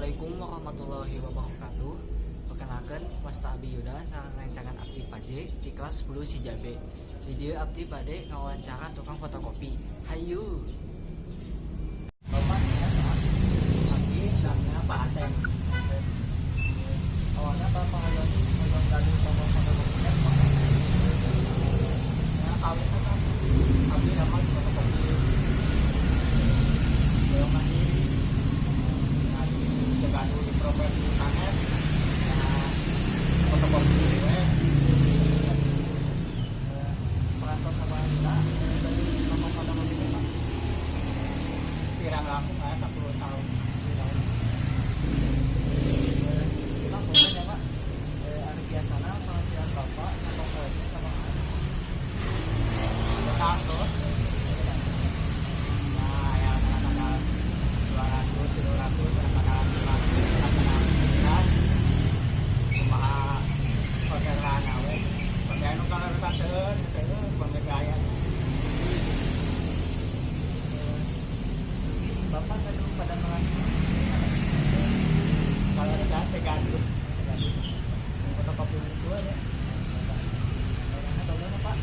Assalamualaikum warahmatullahi wabarakatuh. Perkenalkan, wasta Abi Yuda sareng rencangan Abdi Paje di kelas 10 Sijabe. Di dieu Abdi bade ngawawancara tukang fotokopi. Hayu. Bapak ya saat Abdi namanya Pak Asep. Asep. Awalnya Bapak hoyong hoyong gaduh toko fotokopi kan, Pak? Ya, kawin kan abdi nama di fotokopi. Hoyong mandiri. Nah, gaduh di profesi sanes. Ya, fotokopi we. Parantos sabaraha lila dari toko fotokopi teh, Pak? Kirang langkung ya 10 tahun. Kita boleh ya, Pak? Anu biasana penghasilan Bapak atau poe sama Betang tuh. Nah, ya kadang-kadang 200, 300, kadang-kadang 500, kadang-kadang 9. Kumaha orderan we. Pami anu kalau rusak seueur, seueur pami gaya. Mungkin Bapak gaduh padamelan sanes? Kalau saya teu gaduh. Gaduh. Fotokopi itu ya. Atau mana, Pak?